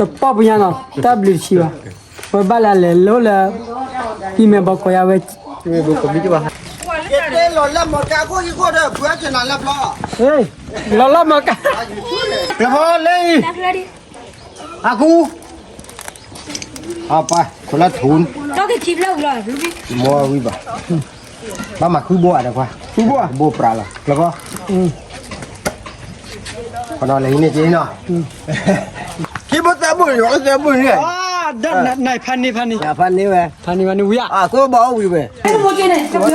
တပီၢ်ပူၤညါနီၤ တၢ်ဘျုးတဆံးဘၣ်, ဝဲဘၣ်လၢအလဲၤလိလၢ ဟံၣ်မဲာ်ဘီကီးယါဝဲ, လီၤလၢမီၢ်ကါ, လၢအံၤ, အကူ, အပှၤ, မီဝံၤဘၣ်, ဘၣ်မၤဃုဘိဧါဒီးခွါ, ဃုဘိဧါ, ဘိပြးလီၤ, လၢကီ, ခီနီၤလဲၤဟံးန့ၢ်က့နီၤ, ခံဘိသၢဘိန့ၣ်, သၢဘိန့ၣ်, နဖးန့ၢ်, ဖးန့ၢ်, ဖးန့ၢ်ဝဲ, ဖးန့ၢ်ဝံၤဧါ, အကိဘၣ်အိၣ်ဝံၤဝဲ ယ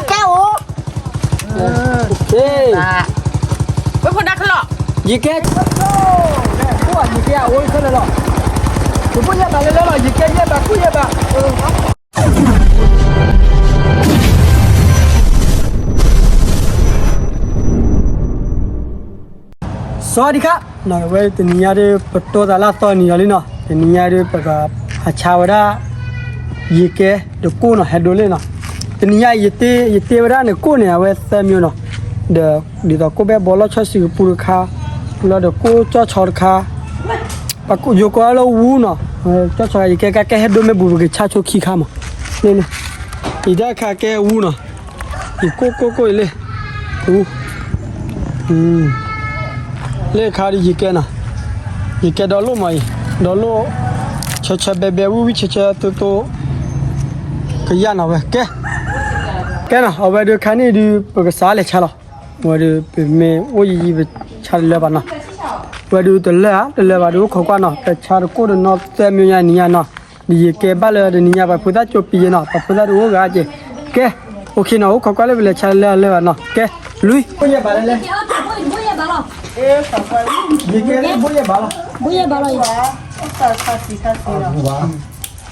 ကဲအိၣ်, ဝဲဖိဒါခလီၢ်, ယကဲ, ယကဲအိၣ်ခဲလၢာ်လီၤ, ယဖိယဲၢ်ဘၣ်လၢလၢလီၤ, ယကဲယဲၢ်ဘၣ် ဖိယဲၢ်ဘၣ် စဝၤဒံခါ, ဝဲတနံၤညါဒီး ပတိသးလၢအသီနံၤလီၤလံနီၤ, တနံၤညါဒီး ပကဟးဆါဝဲဒၣ် ယကဲဒီးကိၣ်နီၤ ဟဲဒိလ့ၣ်နီၤ, တနံၤညါ ယတ့ဝဲဒၣ်န့ၣ်ကိၣ်န့ၣ် အဝဲသၢမံၤနီၤ, ဒီးဒ်သိးကိၣ်ဘဲဘီလီၢ်ဆီစံးကပူၤတခါ, လီၤဒီးကိၣ်ကၠီၣ်ဆီတခါ, ပယိၤကိးလၢဝူနီၤ, ကၠီၣ်ဆီတခါ ယကဲကဲဟဲဒိမ့ၢ်ဘူး ပကဆါဆိခံခါမး, အံၤတၢ်ခါကဲဝူနီၤ ယကိၢ်ကိၢ်ကိၢ်အံၤလံ, လၢခါဒီးယကဲနီၤ, ယကဲဒီလိၣ်မးအံၤ, ဒီလိၣ်, ဆၢဆၢဘဲဘဲဝံၣ်ဝံၣ်ဆၢဆၢသိသိ, ကယၢ်နီၤဝဲ, ကဲ, ကဲနီၤ အဝဲဒုးခါန့ၣ်ဒုး ပကစးလဲၤဆါလီၤ, ဝဲဒုးပမ့ၢ်အိၣ်ယံၤယံၤပဆါတလၢဘၣ်နီၤ, ဝဲဒုးတလၢဧါ တလၢဘၣ်ဒုး အိၣ်ခိးကွၢ်နီၤ ပဆါတကိၣ်တနီၤသၢမံၤညါနံၤညါနီၤ, ဒီးယကဲဘၣ်လၢတနံၤညါ ပှၤဖိသၣ်ကၠိပံၤယဲနီၤ ပှၤဖိသၣ်တအိၣ်ဂၤကဲ, ကဲ, အိၣ်ခိးနီၤ အိၣ်ခိးကွၢ်လၢပလဲၤဆါလၢအလၢဘၣ်နီၤ ကဲ, လွံၢ်, ဘိယဲၢ်ဘၣ်လၢလဲၣ်, ယကဲလၢဘိယဲၢ်ဘၣ်လီၤ, ဘိယဲၢ်ဘၣ်လီၤ,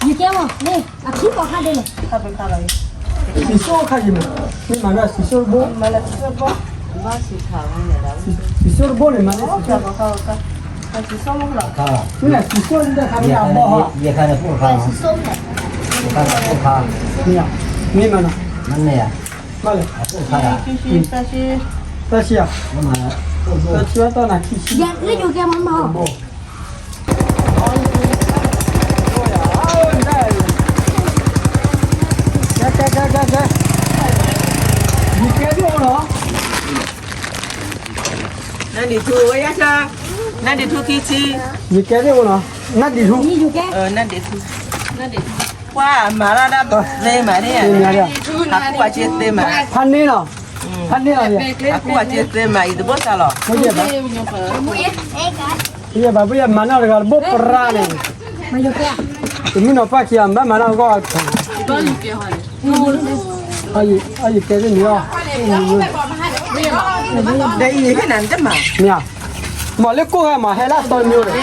ယကဲမ့ၢ်လၢ အခံပီခါဒဲးလဲၣ်, စံၣ်စိၣ်ခါယံၤမး, မ့ၢ်မၤလၢစံၣ်စိၣ်တဘိ, စံၣ်စိၣ်တဘိန့ၣ်မးလၢ မ့ၢ်စံၣ်စိၣ်တခါမ့ၢ်အဘီၣ်ဟီ, မ့ၢ်မးနီၤ, မ့ၢ်လဲၣ်, သၢဆံ, သၢဆံ, သၢဆံအတီၢ်နၤခံဆံ, ယကဲဒိၣ်နီၤ, နဒံးထူဝဲယါဆၢ, နဒံးထူခံဆံ, ယကဲဒိၣ်နီၤ, နဒံးထူ, နဒံးထူ, ကွၢ်မၤရၣ်ဒၣ်သ့မးန့ၣ်, အကူၣ်အစ့သ့မး, ဖးန့ၢ်နီၤ, ဖးန့ၢ်လီၤ, အကူၣ်အစ့သ့မး ယတဘိၣ်စးလီၤ, ပယဲၢ်ဘၣ် ပယဲၢ်မၤနီၣ်တဂၤတဘိၣ်ပြးန့ၣ်, တမုၢ်နီၤပှၢ်ခံဂၤ ဘၣ်မၤနီၣ်အဂီၢ်, အယကဲသ့ၣ်န့ၣ်လီၤ, ဒ်အံၤန့ၣ်နတမၤ, မ့ၢ်ဧါ, မ့ၢ်လၢကိၢ်ဂၤမး ဟဲလၢအသီမ့ၢ်ဒီး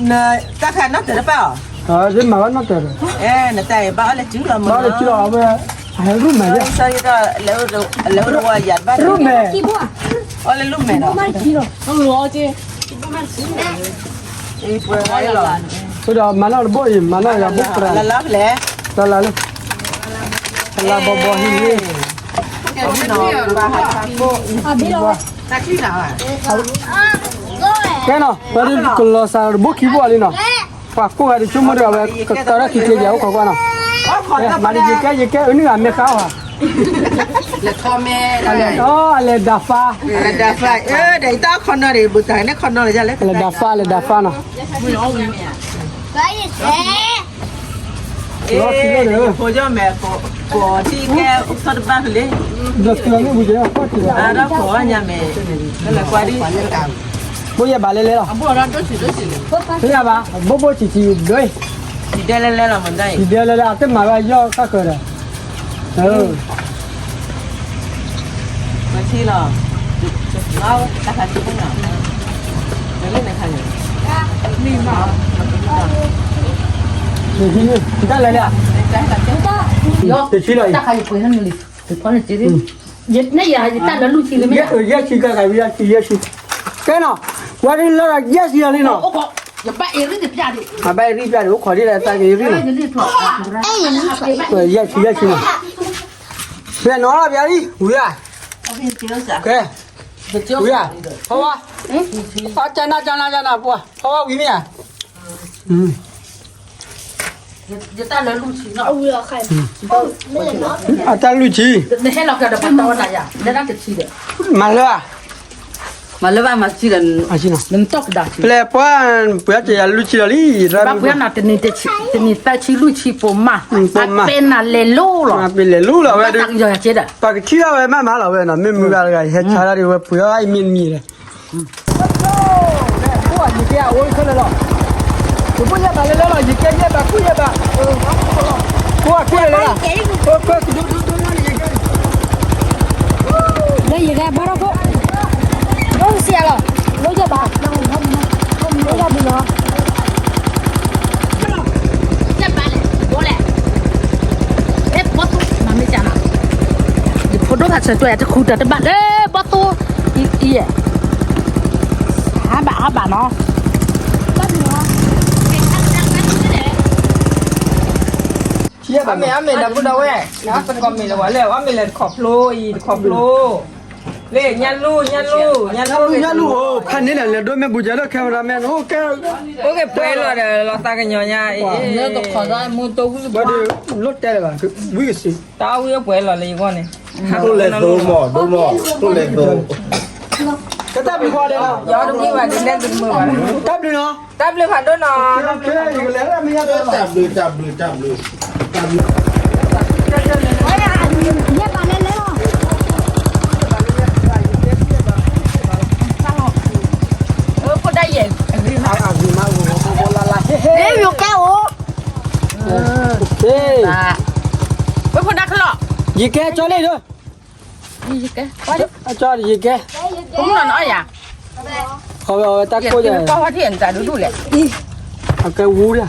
နတၢ်ခါနီၣ်တၢၤတပၣ်အီၤ, မၤဘၣ်နီၣ်တၢၤဒီး, နတၢ်အံၤဘၣ်အီၣ်လၢစုလီၤမး, ဘၣ်အီၣ်လၢစုလီၤ အဝဲ, အဟဲရူၢ်မဲာ်, လဲၤအိၣ်တဝီယၤတဘၣ်, ရူၢ်မဲာ်, အီၣ်လၢရူၢ်မဲာ်ဒီး, အဃိဒီးမၤနီၣ်တဘိၣ်အံၤ မၤနီၣ်ယၤဘိၣ်ပြး, လၢလၢဖဲလဲၣ်, လၢလၢလၢ, လၢဘီဘီဟံၣ်န့ၣ် ကဲနီၤ ပှၤဒုးကလီၤစးတဘိခံဘိလံနီၤ, ပှၤကိးဂၤဒုးဆိကမိၣ်ဒီး အဝဲကတီၤတၢ်ခံက့ယၤအိၣ်ခိးကွၢ်နီၤ, မၤဒ်ယကဲ ယကဲအနုၢ်ဂၤမ့ၢ်ဃါအီၤ, အလဲၤဒၣ်ဖး, အလဲၤဒၣ်ဖး, အလဲၤဒၣ်ဖးနီၤ, ဖိကၠီမဲာ် ကိးထံကဲ အိၣ်ထီၣ်တဘၣ်ဖဲလဲၣ်, ဒီးကိးညါမဲာ် လၢကွၢ်ဒ်, ဘိယဲၢ်ဘၣ်လဲၣ်လဲၣ်လီၤ, ဘိဘိဆံးဆံးဒွဲ, ဆံးဒဲလဲၣ်လဲၣ်လီၤ မ့ၢ်ဒ်အံၤ, ဆံးဒဲလဲၣ်လဲၣ် အတမၤဘၣ်ယီၢ်ကၢ်ကၢၤဒီး, ပထံလီၤ, တၢ်ခါန့ၣ်, တၢ်လဲၤလၢ, တထံလီၤအံၤ, တထံလီၤအံၤ, ယဲၢ်ဆံကၢ်ကၢ်ဝံၤ ယဲၢ်ဆံ, ကဲနီၤ, ဝဲဒ်လၢယဲၢ်ဆံလီၤလံနီၤ, အဘၣ်အရံၣ်ပျၢ်ဒံး အိၣ်ခိးဒ်လဲၣ်သးက့ၤရံၣ်နီၤ, ယဲၢ်ဆံ ယဲၢ်ဆံနီၤ, ဖဲနီၤလီၤ ပျါလံ ဝံၤဧါ, ကဲ, ဝံၤဧါ, ဖီဝါ, အကနၣ်ကနၣ်ကနၣ်ပှၤ ဖီဝါဝံၤမ့ၢ်ဧါ, အတၢ်လွံၢ်ဆံ, မၤလၢဘၣ်, ပျဲပှၤ ပှဲၤတယၤလွံၢ်ဆံလီၤလံ, တနံၤသၢဆံလွံၢ်ဆံပိာ်မး, ပိာ်မး, ပှဲၤနၤလဲၤလိၤလီၤဝဲဒၣ်, ပှၤကထံၣ်ဘၣ်ဝဲမးမးလီၤဝဲနီၤ, မ့ၢ်မုၢ်ဂၤတဂၤ ယဟဲဆါတၢ်ဒ်ဝဲပှ့ၤအီၣ်အံၤမ့ၢ်တမံၤလဲၣ် ယကဲအိၣ်ခဲလၢာ်လီၤ, ယဖိယဲၢ်ဘးလၢလၢလီၤ ယကဲယဲၢ်ဘး ကူယဲၢ်ဘး, ကိးအကူလဲၣ်လီၤ, လၢယကဲဘီထီၣ်ခိၣ်, ဒိၣ်စံးလီၤ, လိယဲၢ်ဘး, လိယဲၢ်ဘးလီၤ, ယဲၢ်ဘးလဲၣ်, ဘီလဲၣ်, အဲ ဘီသိ မၤမ့ၢ်စၢ်နီၤ, ယဖိဒိၣ်ဖးဆၢတွဲတခူတၢ်တဘၣ်လၢဘီသိ, အံၤ, ဟါဘၣ်ဟါဘၣ်နီၤ အမ့ၢ်အမ့ၢ်ဒီပုၢ်ဒီဝဲၢ်, သကိးမ့ၢ်လၢဝဲလဲၣ်, အမ့ၢ်လဲၤတခီဖျိအံၤ တခီဖျိ, လၢညၣ်လူၢ် ညၣ်လူၢ် ညၣ်လူၢ် ညၣ်လူၢ်အိၣ်ဖးန့ၣ်လၢလဲၤဒိးမ့ၢ်ဘူးကဲဒီး cameraman အိၣ်ကဲ, အိၣ်ကဲပှဲၤလီၤဒီး လီၤသးကညီၤညါအံၤ, လၢတခီသးမူတိၢ်ဝံၣ်ဘၣ်, လီၤတဲလၢၤဘၣ် ဝံၣ်ကစ့, တၢ်အီၣ်ဝံၣ်အိၣ်ပှဲၤလီၤလၢယဂီၢ်န့ၣ်, ဒိၣ်လဲၣ်သိမီၢ် ဒိၣ်မီၢ် ဒိၣ်လဲၣ်သိ တၢ်ဘျုးဖးဒိၣ်နီၤ, တၢ်ဘျုးဖးဒိၣ်နီၤ, တၢ်ဘျုး တၢ်ဘျုး တၢ်ဘျုး, တၢ်ဘျုး, ဖိဒၣ်ယဲၢ်, ယကဲအိၣ်, ဖိဒၣ်ခလီၢ်, ယကဲကၠီလ့ၣ်ဒီး ယကဲ, ယကဲ, အဝဲတၢ်ကိၢ်ယၤ, အကဲဝူဒၣ်,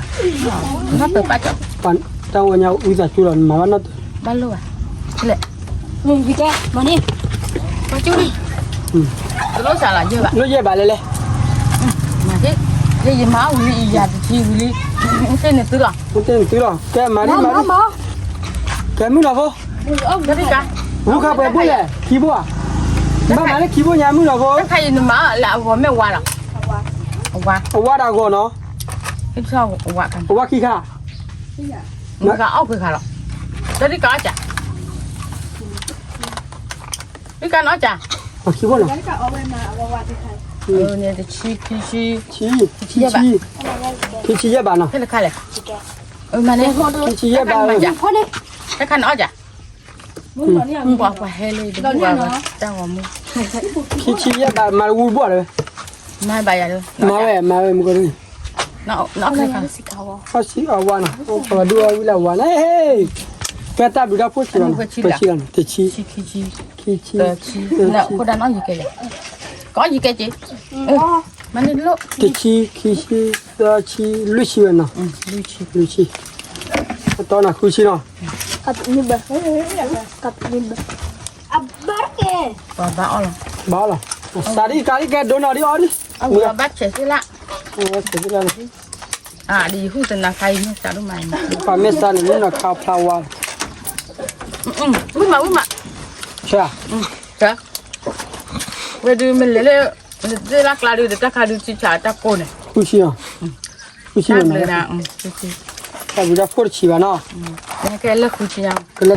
တၢ်ဝဲညါဝံသးစူၤလီၤ နမၤဘၣ်နီၢ်တၢ်, ဘၣ်လိၣ်ဘၣ်, ယကဲ, မၤန့ၣ်, လိၣ်ယဲၢ်ဘးလဲၣ်လဲၣ်, ယမၤအီၣ်ဝံၤလံ ယၤတထံဝံၤလံ, မ့ၢ်တ့ၢ်နသုလီၤ, မ့ၢ်တ့ၢ်နသုလီၤ, ကဲမၤန့ၣ်မၤန့ၣ်, ကဲမုၢ်နီၤဖိ ဝူခါပှဲၤဘိလဲၣ် ခံဘိဧါ, ဘၣ်မၤလၢခံဘိညါမုၢ်နီၤဖိ, တခါအံၤနမၤလၢအဂီၢ်မ့ၢ်ဝါလီၤ, အဝါဒၣ်အဂီၢ်နီၤ, အဝါခံခါ, မုၢ်ဂၤအီၣ်ကွံာ်ခါလီၤ, တၢ်ဒ်ကအီၣ်စၢ်, ဒ်ကနီၢ်စၢ်, ခံဘိနီၤ, တဆံ, ခံဆံ, ခံဆံယဲၢ်ဘးနီၤ, ဖဲတခါလဲၣ်, ခံဆံယဲၢ်ဘး, တခါန့ၣ်အီၣ်စၢ် ပှၤပှၤဟဲလၢတဘူၣ်ဘၣ်တၢ်ဂီၤမူ, ခံဆံယဲၢ်ဘး မၤတဝူတဘိၣ်လၢ, မၤဘၣ်ယၤလၢ, မၤဝဲ မၤဝဲမုၢ်ကီၢ်, အီၣ်ဆံအီၣ်ဝါနီၤ ပှၤဒိၣ်အီၣ်ဝံၤလၢဝါန့ၣ်, ဖဲတၢ်ဘျုးတၢ်ဖှိၣ်ဆံးလီၤ, ပှဲၤဆံးလီၤန့ၣ် တဆံ, ခံဆံ, ခံဆံ, သၢဆံ, ခိၣ်ဒၣ်နီၣ်ယကဲ, ကီယကဲက့, မၤန့ၣ်လိၣ်, တဆံ, ခံဆံ, သၢဆံ, လွံၢ်ဆံဝဲနီၤ, လွံၢ်ဆံ, အတီနၤဃုဆံနီၤ, ပှၤဘၣ်အီၣ်လီၤ, ဘၣ်အီၣ်လီၤ, စးဒ်ကးဒ်ကဲဒိနီၤဒ်အီၣ်ဒ်, ဘၣ်ဆဲးသ့လၢ, ဆဲးသ့လၢ, အဒ်ယဟူသနၤခါအံၤမ့ၢ်စးဒိၣ်မး, ပှၤမ့ၢ်စးန့ၣ်မ့ၢ်နီၤခါဖျါဝါလီၤ, ဝံၣ်မး ဝံၣ်မး, ဆဲး, ဆဲး, ဝဲဒုးမ့ၢ်လဲၤလၢ သ့ၣ်လၢကျါဒုး တၢ်ခါဒုး ဆံဆးတၢ်ကိၢ်န့ၣ်, ဃုဆံနီၤ, ဃုဆံနီၤ, တၢ်ဘျုးတၢ်ဖှိၣ်တဆံးဘၣ်နီၤ, ကဲလၢဃုဆံညါ, ကဲလၢ,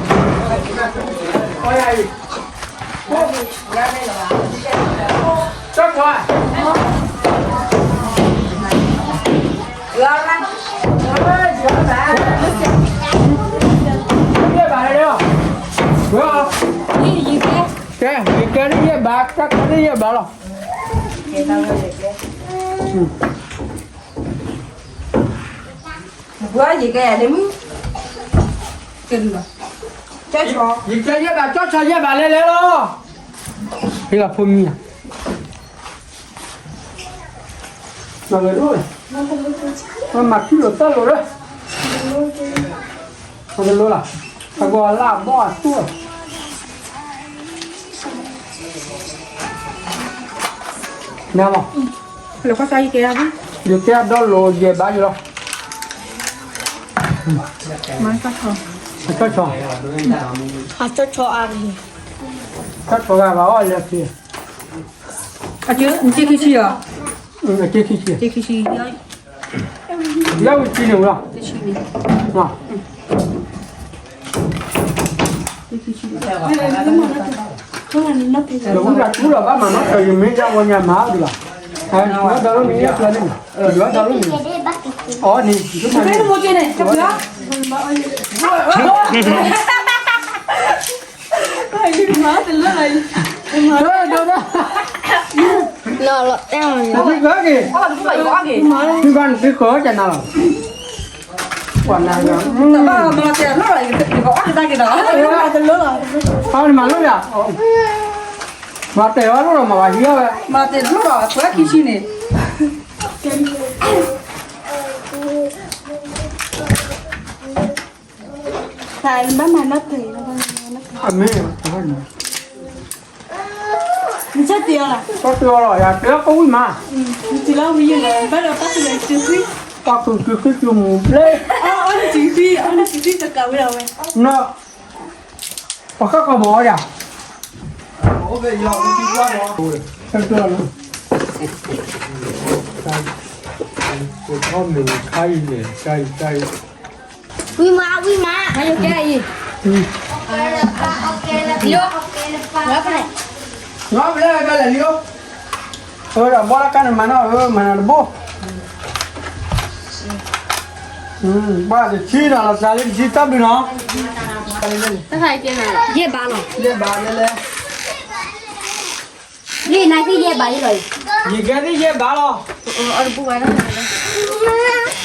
ကဲ ယကဲန့ၣ်ယဲၢ်ဘး တၢ်ခါန့ၣ်ယဲၢ်ဘးလီၤ. ဘှါယကဲယၤလၢမုၢ်, ယကဲယဲၢ်ဘး ကၠီၣ်ဆီယဲၢ်ဘးလဲၤလဲၤလီၤ. ဟ့ၣ်လီၤဖိမံၤဧါ, မၤဝဲဒိၣ်, မၤခူၣ်လိာ်သၢလိာ်လၢ, မၤတလိလီၤ, အဂီၢ်လၢအဘီၣ်အသူၣ် နမ့ၢ်, လၢခီၣ်ဆါယကဲ, ယကဲဒီလိာ်ယဲၢ်ဘးယလီၤ. မၤတၢ်ခီ, အကၠီဆီ, အကၠီဆီအါ, ကၠီဆီဂၤဘၣ်အီၣ်လၢခံ, အကၠီခံဆံအီၤ, အကၠီခံဆံ, ခံဆံ, ယဝံၤခံန့ၣ်ဝဲလီၤ, လၢဝံသးစူၤလီၤ ဘၣ်မၤနီၣ်တၢ်ယမ့ၢ်ယါဝဲညါမၤအီၤဒံးဘၣ်, ဒ်လီၤ, အီၤန့ၣ် သုဘၣ်န့ၣ်သုဃီၤကနၤလီၤ, ပှၤနၤ, အီၣ်န့ၣ်မၤလိယၤ, မၤတဲာ်အီၤလိၣ်ဒီးမၤဘၣ်ဟံးအီၣ်ဝဲ, မၤတဲာ်လိၣ်ဒီးပှၤခံဆံန့ၣ် တၢ်ဘၣ်မၤနီၣ်တၢ်, အမ့ၢ်, နဆၢတဲာ်အီၤလီၤ, ဆၢတဲာ်အီၤလီၤ, ယတဲအီၤကဝံၣ်မး, နတုၤလီၤဝံၤယဲၢ်လီၤ, ဘၣ်ဒီးပၣ်ဃုာ်ဒီးစုခွံ, ပၣ်ဃုာ်စုခွံစုမူၤဘျ့, အီၣ်နစုခွံ, အီၣ်နစုခွံတကးဝဲဒၣ်ဝဲ, နီၢ်, ပှၤဃၣ်ဃီမၤအီၣ်ယၤ ဝံၤမး, ဝံၤမး, မၤယိၤကဲအံၤ, လၢ, လၢ, လၢ, လၢ, လၢ, လၢ, ဘီလၢကါန့ၣ်မၤနီၣ်, မၤနီၣ်တဘိ, ဘၣ်တဆံနီၤ, လီၤစှၤလံတဆံတၢ်ဘျုးနီၤ, ယဲၢ်ဘးလီၤ, ယဲၢ်ဘးလဲၣ်လဲၣ် လံနၤသ့ၣ်ယဲၢ်ဘးလီၤ, ယကဲသ့ၣ်ယဲၢ်ဘးလီၤ, အီၣ်တဘူၣ်ဘၣ်,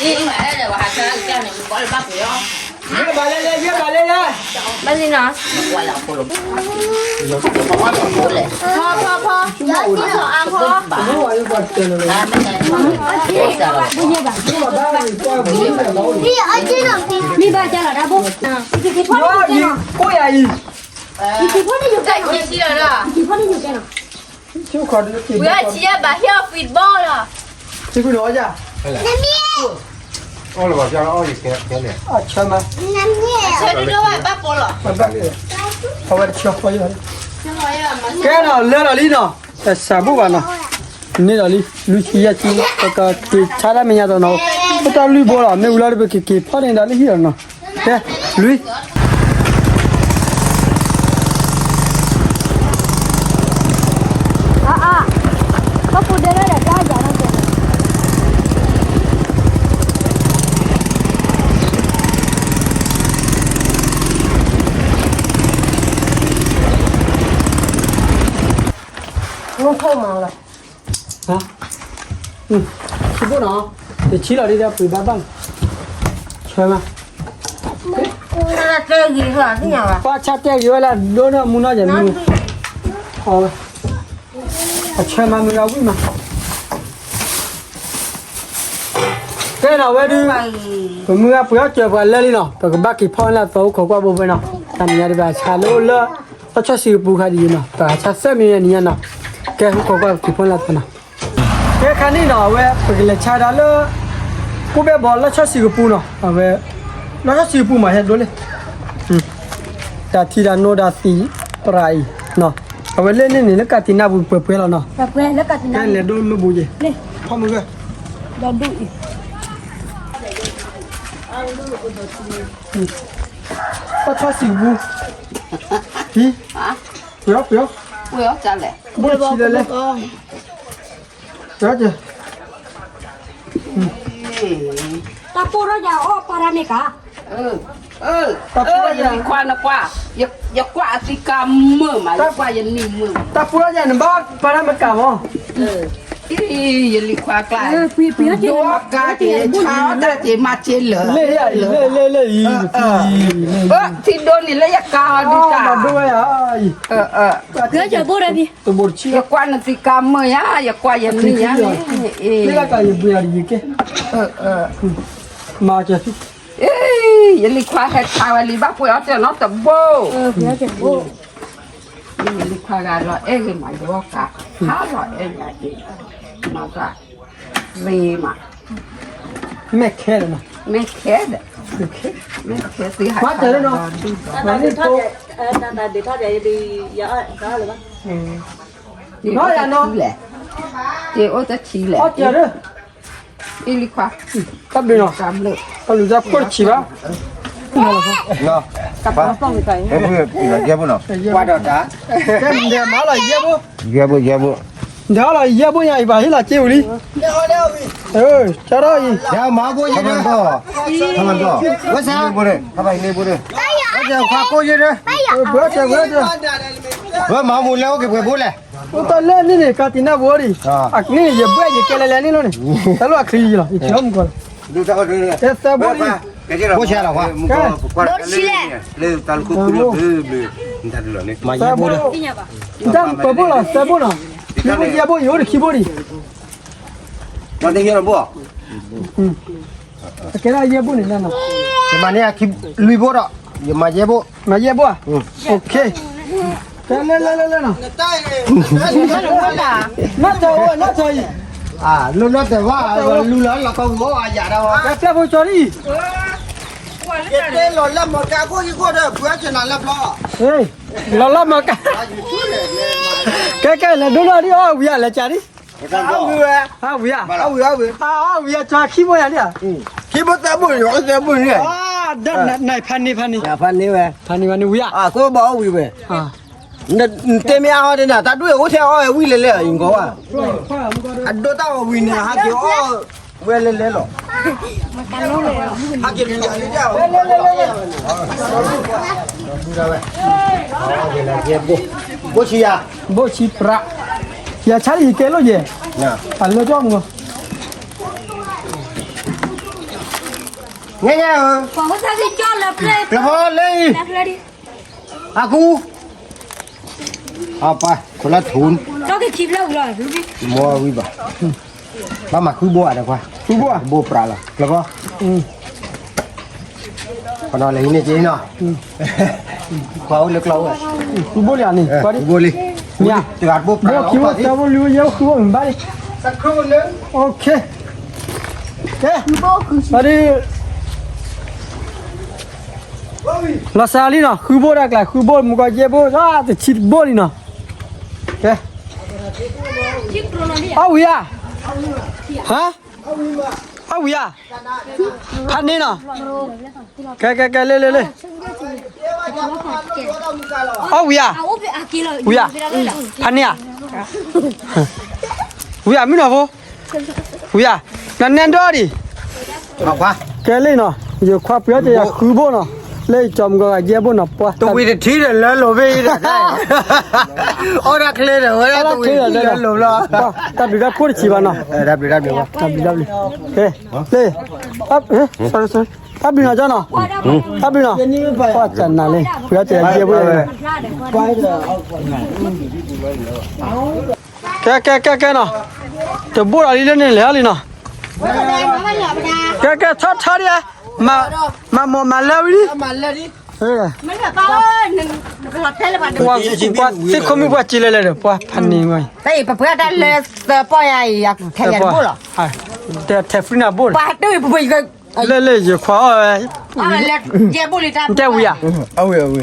ယဲၢ်ဘးလဲၣ်လဲၣ်, ယဲၢ်ဘးလဲၣ်လဲၣ်, ဘၣ်လံနီၤ, ဖီဖီဖီ, အါဖီ, မ့ၢ်ဘၣ်ကလီၤတၢ်ဘိ, ကိးယၤအံၤ, ယက့ၤဖီန့ၣ်ယိၤကဲနီၤ, ယက့ၤဖီန့ၣ်ယိၤကဲနီၤ, ဝဲဆံယဲၢ်ဘးဟ့ၣ်အီၤ football လီၤ, ဆံခွံနီၤ, အီၣ်လၢၤဘၣ်, အီၣ်ယကဲလဲၣ်, အဆၢမး, ဆၢဒိၣ်ဒိၣ်ဝဲဘၣ်ပိာ်လီၤ, အဝဲတဆၢဃီယဲၢ်, ကဲနီၤ လၢလီၤလံနီၤ, တစးဘူၣ်ဘၣ်နီၤ, န့ၢ်လီၤလံ လွံၢ်ဆံယဲၢ်ဆံ, ပကက့ၤဆါတၢ်မဲာ်ညါဒီးနီၤ, ပတၢ်လွံၢ်ဘိလီၤ, မ့ၢ်ဝံၤလီၤဒီးပကက့ၤဖီန့ၣ်ဒီးလၢဟံၣ်လီၤနီၤ, ကဲ, လွံၢ် အါအါ, ပှၤပူၤဒဲလၢဒီးတၢ်ယၤနီၢ်ကဲး, မုၢ်ခိၣ်မၤလီၤ, ဟါ, ဆံဘိၣ်နီၤ, တဆံလီၤဒ်ဒီးပှ့ၤဘၣ်ဘၣ်, ဆၢမး, ပှၤဆါတဲဂ့ၤဝဲလၢဒိၣ်နီၢ်မူနီၢ်ယဲၢ်မူ, အဝဲ အဆၢမၤမုာ်ဒီးဝံၣ်မး, ကဲနီၤဝဲဒုး, ပမုၢ်ဂၤပှ့ၤအီၣ်စၢၤပှၤလၢလံနီၤ, ပကဘၣ်က့ၤဖီၣ်လၢအသီအိၣ်ခိးကွၢ်ဘိဖဲနီၤ, တၢ်နံၤညါဒုး ပဟးဆါလၢအိၣ်လၢ လီၢ်ဆီၣ်ဆံးကပူၤခါဒ်အံၤနီၤ, ပဟးဆါသၢမံၤညါနီၤ, ကဲဟူခိးကွၢ်က့ၤဖီၣ်လၢအသီနီၤ, ကဲခါန့ၣ်နီၤ အဝဲပကလဲၤဆါဒၣ်လၢ ကိၣ်ဘဲၣ်ဘီလီၢ်ဆီၣ်ဆံးကပူၤနီၤ, အဝဲ လီၢ်ဆီၣ်ဆံးကပူၤမး ဟဲဒိလံ တၢ်ထံတၢ်နိတၢ်သံးပရၤအံၤ, အဝဲလဲၣ်န့ၣ်န့ၣ် လၢကၢ်တံၤနၢ်ပူၤပှဲၤပှဲၤလီၤနီၤ, ကဲလဲၤဒိမ့ၢ်ဘူးယဲၢ်, ဖီမုၢ်ဂၢၢ်, လီၢ်ဆီၣ်ဆံးကပူၤ, ဟံ, ပှဲၤအီၤပှဲၤအီၤ, ဘိၣ်ဆံးလဲၣ်လဲၣ် တၢ်ပိၢ်ထီၣ်ယၤအီၣ်ပာ်တၢ်မ့ၢ်ကါ, တၢ်ပိၢ်ထီၣ်ယၤ, ယကွၢ်အသံကါမုာ်မး, ယကွၢ်ယနံၤမုာ်, တၢ်ပိၢ်ထီၣ်ယၤန့ၣ် ဘၣ်ပာ်တၢ်မ့ၢ်ကါမး, ယလံၤခွါကျါ, ဒိကါက့ၤ ဆါအီၣ်တၢ်က့ၤ မၤစ့လၢာ်, လၢလၢလၢလၢအံၤ, ထံဒိၣ်န့ၣ်လၢယကါအီၤဒုးတၢ်, တဘိတဘိတဘိတဆံ, ယကွၢ်နသံကါမုာ်ယၤ, ယကွၢ်ယနံၤယၤန့ၣ်, မၤစၢၤသု, ယလံၤခွါဟဲဆါဝဲလံ ဘၣ်ပှ့ၤအီၣ်စၢၤနီတဘိ, ယလံၤခွါဂၤလီၤအဲၣ်ဂ့ၤမး ယဂီၢ်ကါ, ဟါလီၤအဲၣ်ဂ့ၤ, မၤသး, ရ့မး, မဲာ်ခဲဒီး, မဲာ်ခဲဒီး မ့ၢ်တဲလၢနီၤ, မ့ၢ်တဲ, နအိၣ်တထံလဲၣ်, တၢ်ဘျုးနီၤ, တၢ်လူၤတၢ်ခိၣ်တဆံးဘၣ်, ယဲၢ်ဘိ, ယဲၢ်ဘိ, ယဲၢ်ဘိညါအံၤဘၣ်ဟ့ၣ်လီၤစ့ဝံၤလံ, ကၢ်ထီၣ်အံၤ, ဝဲမၤမူလဲၣ်အိၣ်က့ၤပှဲၤဘိလဲၣ်, အိၣ်တၢ်လၢန့ၣ်န့ၣ် ကၢ်တံၢ်နၢ်ဘိဒံး, အန့ၣ်န့ၣ် ယဘှဲယကဲလဲၤလဲၤန့ၣ်လီၤန့ၣ်, တၢ်လီၢ်အချံယံၤလီၤ ယထံၣ်အီၣ်မူကီၢ်လီၤ, တဲသၢဘိဒံး, ဘိဆံးလီၤ, သၢဘိ, တၢ်ပှဲၤဘိလီၤ သၢဘိနီၤ, ခံဘိယဲၢ်ဘိ ယအိၣ်တခံဘိဒံး, အကဲဒၣ်ယဲၢ်ဘိန့ၣ်, ယမၤန့ၢ်လွံၢ်ဘိဒီး, ယမၤယဲၢ်ဘိ, မၤယဲၢ်ဘိဧါ, ကဲလၢလၢလၢလၢနီၤ, နီၢ်ထီၣ်အံၤ, လိၣ်နီၢ်တၢ်ဝါ, လူလီၤလီၤကဝီၤအယၤဒီး, ကဲပျဲၢ်ဖိကၠီဒံး, လီၤလၢမၤကါခိၣ်ယခိၣ်ဒီး ဘှဲကနၤလၢဘျီ, လီၤလၢမၤကါ, ကဲကဲလဲၤဒိလီၤဒံး အီၣ်ဝံၤဧါ လဲၤကးဒံး, အီၣ်ဝံၤဧါ, အီၣ်ဝံၤဧါ, ကၠီခံဘိယၤဒံးဧါ, ခံဘိသၢဘိ, သၢဘိန့ၣ်, ဖးန့ၢ်ဖးန့ၢ်, ဖးန့ၢ်ဝံၤဧါ, ကဘၣ်အီၣ်ဝံၤဝဲ, နတဲမ့ၢ်အါအီၤဒ်နၤ တၢ်ဒွဲၣ်အိၣ်ထဲအီၣ်ဝံၤလဲၤလဲၤအံၤကီးဘၣ်, အဒိတၢ်အီၣ်ဝံၤန့ၣ် ဟးက့ၤအီၣ်ဝဲလဲၤလဲၤလီၤ, ဟးက့ၤလီၤ, ဘိဆံယၤ, ဘိဆံပြး, ယၤဆါလံယကဲလိာ်ယဲၢ်, အလၢကၠီမူ, ငဲငဲဧၢ, လၢဖီလၢအံၤ, အကူ, အပှၤ ခိလၢထူ, မ်ဝံၤဘၣ်, ဘၣ်မၤဃုဘိဧါဒီးခွါ, ဃုဘိဧါ, ဘိပြးလီၤ လၢဖီ, ပနီၤလဲၤဟံးန့ၢ်က့နီၤ, ခွါအိၣ်လၢကျီဝဲ, ဃုဘိလံန့ၣ်, ဃုဘိလံ, မ့ၢ်, ဘိခံဘိသၢဘိလွံၢ်ဘိယဲၢ်ဘိဃုဘိမ့ၢ်ဘၣ်လံ, ကဲ, ကဲ, ဒ် လီၤစှၤလံနီၤ, ဃုဘိတၢ်ကျါ ဃုဘိ မုၢ်ကီၢ်ယဲၢ်ဘိ, တဆံတဘိလံနီၤ, ကဲ, အီၣ်ဝံၤဧါ, ဟါ, အီၣ်ဝံၤဧါ, ဖးန့ၢ်နီၤ, ကဲကဲကဲ လၢလၢလၢ, အီၣ်ဝံၤဧါ, ဝံၤဧါ, ဖးန့ၢ်ဧါ, ဝံၤဧါ မုၢ်နီၤဖိ, ဝံၤဧါ, နနဲဒိၣ်ဒံး, ကဲလံနီၤ, ယခွါပှ့ၤအီၣ်တ့ၢ်ယၤဃုဘိနီၤ, လၢယကၠီမုၢ်ကီၢ်ဂၤယဲၢ်ဘိနီၤ, ပှၤ, တဝံၤတထံၣ်ဒီးလၢလိၤဖဲအံၤဒီး, အီၣ်တၢ်ချ့ဒီးဝဲဒၣ်တဝံၤတထံၣ်လၢလိၤလီၤ, တၢ်ဘျုးတၢ်ဖှိၣ်တဆံးဘၣ်နီၤ, တၢ်ဘျုးတၢ်ဖှိၣ်, ကဲ, လၢ, တၢ်ဘျုးနီၤကၠီနီၤ, တၢ်ဘျုးနီၤ, ပှၤကနၤလံ, ပှၤအီၣ်တ့ၢ်ယဲၢ်ဘိ, ကဲကဲကဲကဲနီၤ, တဘိဒီးလံလၢန့ၣ်လဲၤအီၤလံနီၤ, ကဲကဲထီထီဒံး, မၤမိၢ်မၤလၢဝံၤလံ, ပှၤသ့ၣ်ခိၣ်မုၣ်ပှၤစံးလဲၤလဲၤဒီး ပှၤဖးန့ၢ်ဝဲ, ပှၤထဲးဖုနၤဘိလီၤ, လၢလၢယခွါအီၣ်ဝဲ, တဲဝံၤဧါ,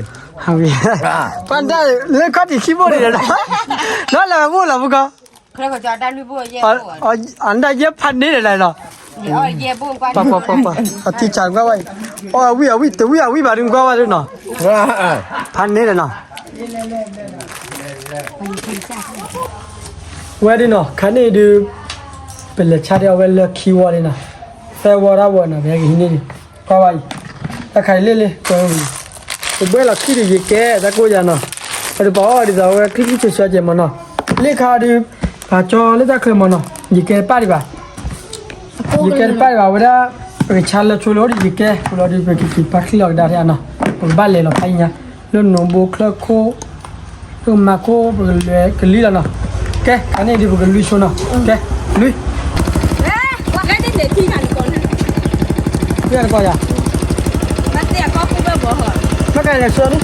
ပှၤဒၣ်လၢခီၣ်ထံးခံဘိန့ၣ်ဒီး, နီၢ်လၢဝဲဘိလီၤပကီၢ်, အဒၣ်ယဲၢ်ဖးန့ၢ်ဒီးလီၤ, ပှၤပှၤပှၤပှၤ အထံဆးကွၢ်ဝဲအံၤ, အီၣ်အဝံၣ်အဝံၣ် တဝံၣ်အဝံၣ်ဘၣ်ဒုးကွၢ်ဝဲဒုးနီၤ, ဖးန့ၢ်ဒီးနီၤ, ဝဲဒုးနီၤ ခါန့ၣ်ဒုး, ပလဲၤဆါဒၣ်အဝဲလၢခံဝီဒုးနီၤ, သၢဝီတၢ်ဝီနီၤ ပဟဲက့ၤဟံးန့ၢ်ဒံး, ကွၢ်ဝဲအံၤ, တၢ်ခါအံၤလ့ၣ်လ့ၣ်, ပဘှဲလီၤခံဒီးယကဲ တၢ်ကိၢ်ယၤနီၤ, ပတပာ်အီၣ်ဒ်သိးအဝဲချံချံဆှဲဆှဲကဲမးနီၤ, လ့ၣ်ခါဒုး, ပာ်ကၠီလၢတၢ်ချၢမးနီၤ ယကဲတပၣ်ဒံးဘၣ် ယကဲတပၣ်ဒံးဘၣ်ဝဲဒၣ်, ပကဆါလၢဆိလၢအိၣ်ဒီးယကဲ ပလီၤဒုး ပကက့ၤပာ်ချံလီၤကဒါထဲအနီၤ, ပကဘၣ်လဲၤလီၤဖးအံၤညါ, လၢနိဘိချၢခိၣ်, လၢမၤခိၣ် ပကလဲၤကလံၤလီၤနီၤ, ကဲ ခါန့ၣ်ဒုး ပကလွံၢ်ဆိနီၤ, ကဲ လွံၢ် ကဲတကီၢ်ယၤ, ဘၣ်ကလဲၤဆှၢဒုး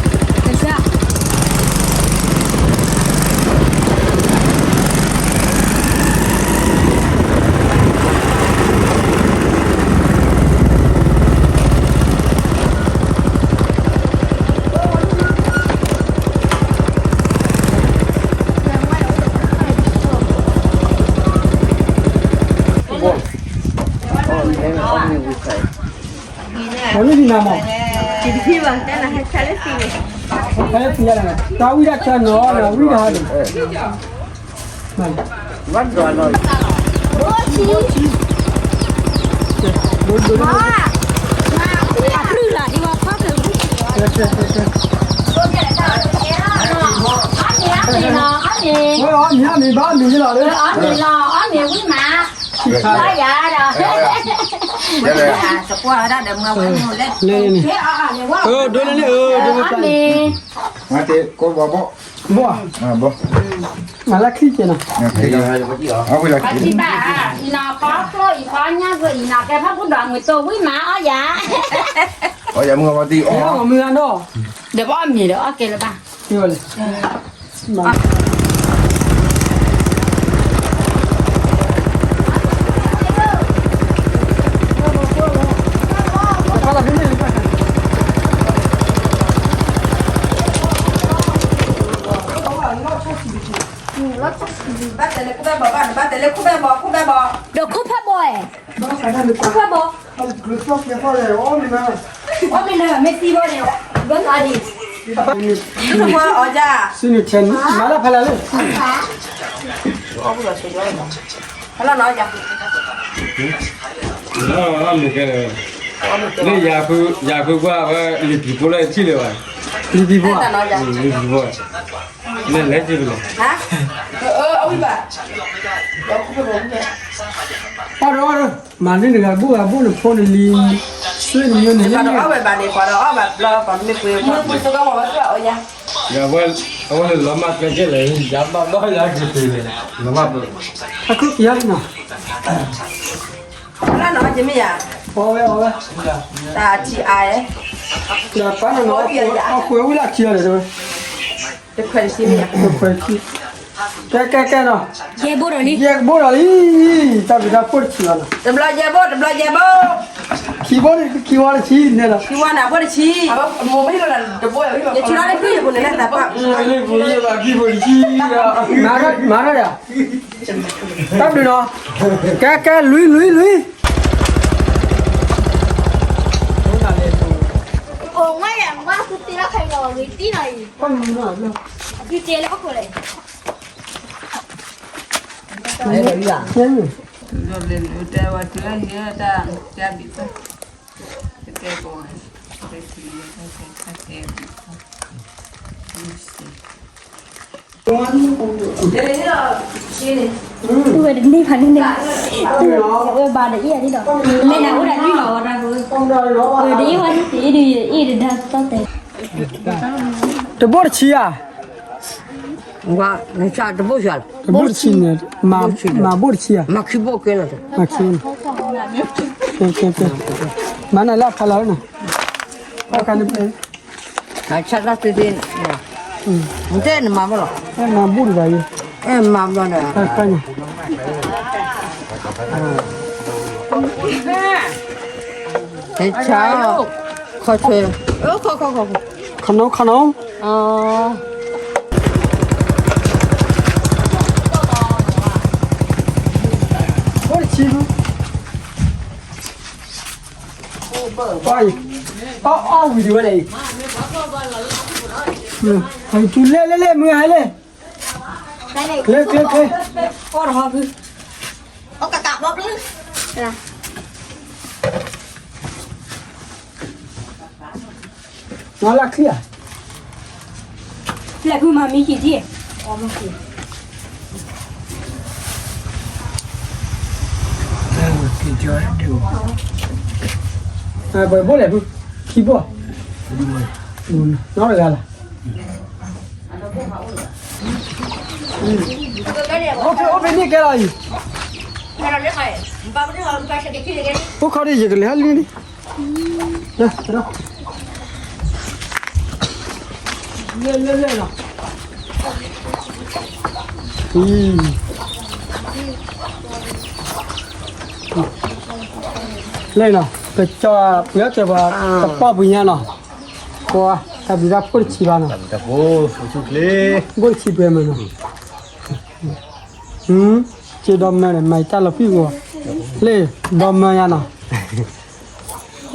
နမ့ၢ် တထံၣ်ဘၣ် တၢ်နဟဲဆါလၢသံန့ၣ် ဟဲလၢသံယါလီၤ တၢ်ဝံၣ်တၢ်ဆါနီၤ နဝံၣ်တၢ်ဟါန့ၣ် အီၣ်မ့ၤ အီၣ်မ့ၤ ဘၣ်မ့ၤလီၤ အီၣ်မ့ၤလီၤ အီၣ်မ့ၤဝံၣ်မး သကွၢ်ဝဲဒၣ်ဒီးမၤဝဲ ဒိၣ်န့ၣ် အီၣ်မ့ၤ မၤတ့ကိးဘီဘီ ဘီ မၤလၢခံကဲနီၤ အဝံၣ်လၢခံဘၣ် အံၤနီၤ ပီကျိအံၤ ပီညါဂ့ၤအံၤနီၤ ကဲဖၣ်ပူၤဒီးမုၢ်တိၢ်ဝံၣ်မးအီၣ်ယၤ အီၣ်ယၤမုၢ်ဂီၤဘီတံၢ်အီၣ် မုၢ်ဂၤဒီး ဒီးပအီၣ်မ့ၤဒီးအီၣ်ကဲလၢၤဘၣ် ဘၣ်တဲလၢခိၣ်ဘဲဘီဘၣ် နဘၣ်တဲလၢခိၣ်ဘဲဘီဘၣ် ခိၣ်ဘဲဘီ ခိၣ်ဘဲဘီ အီၣ်မ့ၤလၢမ့ၢ်သံဘီန့ၣ် ဘၣ်သးဒံး အီၣ်ယၤ စံနုၤထဲ မၤလၢဖဲလဲၣ်လၢ ဖဲလဲၣ်နီၤယၤ လၢ ယၤဖုကွၢ်ဝဲ လံာ်ပံၤဖိလၢထံၣ်လၢၤဘၣ် လံာ်ပံၤဖိ လံာ်ပံၤဖိ လဲၤလဲၤက့ၤပလဲၤ အဝံၣ်ဘၣ် အီၣ်ဒီးအီၣ်ဒီး မၤန့ၢ်တဂၤဘိၣ်ဂၤဘိၣ်နဖိနလံၤ ဆွေနမျိုးန့ၣ် အီၣ်ဝဲဘၣ်န့ၣ် ပှၤဒီးအီၣ်ဘၣ်ဘျီ ပှၤမ့ၢ်ပှ့ၤ မ့ၢ်ပှ့ၤစ့ၢ်ကီးပှၤဝဲအီၣ်ယၤ အဝဲန့ၣ်လီၤမၢ်ကျဲကဲလဲၣ် ယၤဘၣ်ဘၣ်ယၤက့ၤတ့ၢ်လဲၣ် လီၤမၢ်ကျဲ အခူၣ်ကယါနီၤ လၢနီၤ ယမ့ၢ်ယၤ အီၣ်ဝဲအီၣ်ဝဲ တၢ်ထံၣ်အါ ဒီးပၢ်နီၤနီၤ အီၣ်ကွဲဝံၤလၢခံအီၤလဲၣ် တခွဲးတဆံမ့ၢ်ယၤ တခွဲးခံ ကဲကဲကဲနီၤ ယဲၢ်ဘိဒီးလံ ယဲၢ်ဘိဒီးလံ တၢ်ဘျုးတၢ်ဖှိၣ်တဆံးလီၤနီၤ တဘျီယဲၢ်ဘိ တဘျီယဲၢ်ဘိ ခံဘိ ခံဝီတဆံန့ၣ်လီၤ ခံဝီန့ၣ်ဘိတဆံ ယဆူၣ်လီၤလၢဖုယဖိန့ၣ်လၢသးပှၢ် မၤထီၣ်ယၤ တၢ်ဘျုးနီၤ ကဲကဲ လွံၢ်လွံၢ်လွံၢ် အိၣ်ဝဲယၤ မၤသူတ့လီၤခါလီၤ ဝံၤတံၢ်လီၤအံၤ အသူတ့လၢဟီၣ်ခိၣ်လဲၣ် တဲဝဲတုၤလၢဟံၣ်တၢ် တၢ်ဘံၣ်ပၢ် တကဲကိး တကဲထံ တကဲထံ တကဲဘံၣ်ပၢ် ဝဲတန့ၢ်ဖးန့ၢ်န့ၣ် ဝဲဘၣ်ဒီးအံၤဒ်ဒီး မ့ၢ်နၤအိၣ်ဒၣ်လံလီၤဝဲဒၣ် ဝဲဒ်အံၤဝဲဒ်အံၤဒ်အံၤဒ်ဒီးတၢ်တဲ တဘိၣ်တဆံဧါ ဝါ နစၢ်တဘိၣ်စၢ် တဘိၣ်တဆံန့ၣ် မၤဘိၣ်တဆံဧါ မၤခံဘိၣ်ကဲလီၤ မၤခံ ကဲကဲကဲ မၤနၤလၢအဖးလီၤနီၤ အခါန့ၣ် နဆၢတၢ်သ့သ့ နတဲနမၤမ့ၢ်လီၤ အဲမၤဘူၣ်တဂၤအံၤ အဲမၤဘျီန့ၣ် အခါန့ၣ် ဟဲဆါ ခီၣ်ဆၢ ခီၣ်ခီၣ်ခီၣ် ခီၣ်နီၣ်ခီၣ်နီၣ် ဘိၣ်တဆံ ပှၤအံၤ အီၣ်အီၣ်ဝံၤဒံးဝဲဒၣ်အံၤ ဟဲတုၤလဲၣ်လဲၣ်လဲၣ် မုၢ်ဟဲလဲၣ် ကျဲကျဲကျဲ အီၣ်တဟီဖု အီၣ်ကကးဘီဖု နလၢချံဧါ လဲၤဖုမၤမံက့ၤဒံး ပှဲၤဘိၣ်လဲၣ်ဖု ခံဘိၣ် နီတဂၤလီၤ အိၣ်ဖဲန့ၣ်ကဲလီၤအံၤ အိၣ်ခီဒံး ယကလဲၤဟဲလံန့ၣ် လဲၤ လဲၤ လဲၤလီၤ လဲၤနီၤ ပကၠီပှၤတဲပှၤ တပီၢ်ပူၤညါနီၤ ပှၤတၢ်ဘျုးတၢ်ဖှိၣ်တဆံးဘၣ်နီၤ ဘိၣ်တဆံပှဲၤမးနီၤ စ့ဒီမၢန့ၣ် မၤတၢ်လီၤပံာ်ဂီၤ လၢဒီမၢညါနီၤ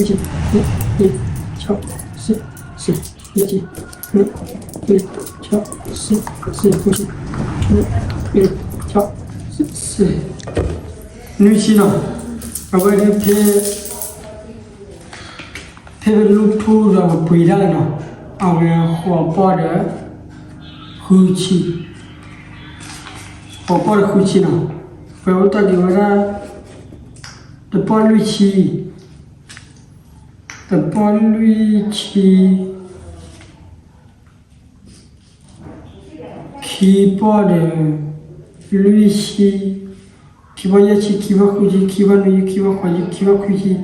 နွံဆံ, နွံ, နွံ, ဆီ, စံ, စံ, နွံ, နွံ, ဆီ, စံ, စံ, နွံဆံ, နွံ, နွံ, ဆီ, စံ, စံ, နွံဆံနီၤ, အဝဲဒၣ်ဖဲ ဖဲပလူထူဒီးပပှ့ၤတၢ်လီၤနီၤ, အဝဲဃိးပီၢ်ဒီး ဃုဆံ, ဃိးပီၢ်ဒီးဃုဆံနီၤ, ပဝဲတၢ်ဒ်ဝဲဒၣ် တပီၢ်လွံၢ်ဆံ, တပီၢ်လွံၢ်ဆံ ခံပီၢ်ဒီး လွံၢ်ဆံ, ခံပီၢ်ယဲၢ်ဆံ, ခံပီၢ်ဃုဆံ, ခံပီၢ်နွံဆံ, ခံပီၢ်ဃိးဆံ, ခံပီၢ်ခွံဆံ, သၢပီၢ်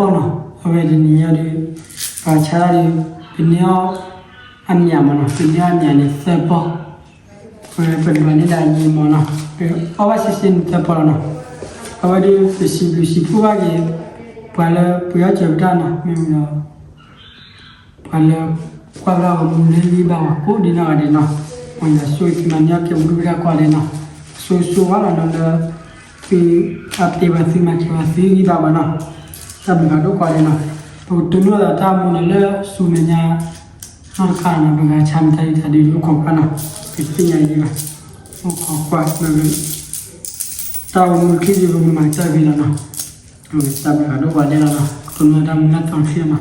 နီၤ, အဝဲတနံၤညါဒီး ပှၤဆါတၢ်ဒီး ပန့ၢ်အီၣ်အမံၤမးနီၤ, ပန့ၢ်အီၣ်အမံၤန့ၣ် သၢပီၢ်, ပပဒွးန့ၢ်ဒၣ်အယံၤမးနီၤ, အီၣ်ဘၣ်စ့စ့န့ၣ်သၢပီၢ်လီၤနီၤ, အဝဲဒီးပစံးဘျုးစံးဖှိၣ်ဘၣ်က့ၤ ပှၤလၢပှ့ၤအီၣ်စၢၤပတၢ်နီၤ, မ့ၢ်ဒီး ပှၤလၢ ကွၢ်ဝဲဒၣ်ပမူလၢဂံၢ်ဘါဝဲကိးဒဲးနီၢ်ဂၤဒဲးနီၤ, မ်ယွၤဆိၣ်ဂ့ၤက့ၤမၤန့ၢ်အီၣ်ကဲပဒုၣ်ပဒါကိးဂၤဒဲးနီၤ, ဆိၣ်ဂ့ၤဆိၣ်ဝါလီၤနီၤလၢ သုအပျဲၢ်ဘၣ်သုမၤစၢၤဘၣ်သုဂံၢ်ဘါဘၣ်နီၤ, တၢ်ဘျုးဖးဒိၣ်ကိးဂၤဒဲးနီၤ, ပကတိၤန့ၢ်အသးတၢ်မူနီၤလၢဆူမဲာ်ညါ နီၢ်တခါနီၤ, ပဂၤဆါမတၤဒုတၢ်ဒုးအိၣ်ခိးကွၢ်နီၤ, ပသ့ၣ်ညါယံၤဘၣ်, အိၣ်ခိးကွၢ် တၢ်အိၣ်မူတချံးဒီးပကမၤကတၢၢ်ဖဲလီၤနီၤ, တၢ်ဘျုးဒိၣ်ပှၤဒဲးလီၤနီၤ, ခိၣ်နၢ်တၢ်မုၢ်လၢ်သီခံလီၤနီၤ,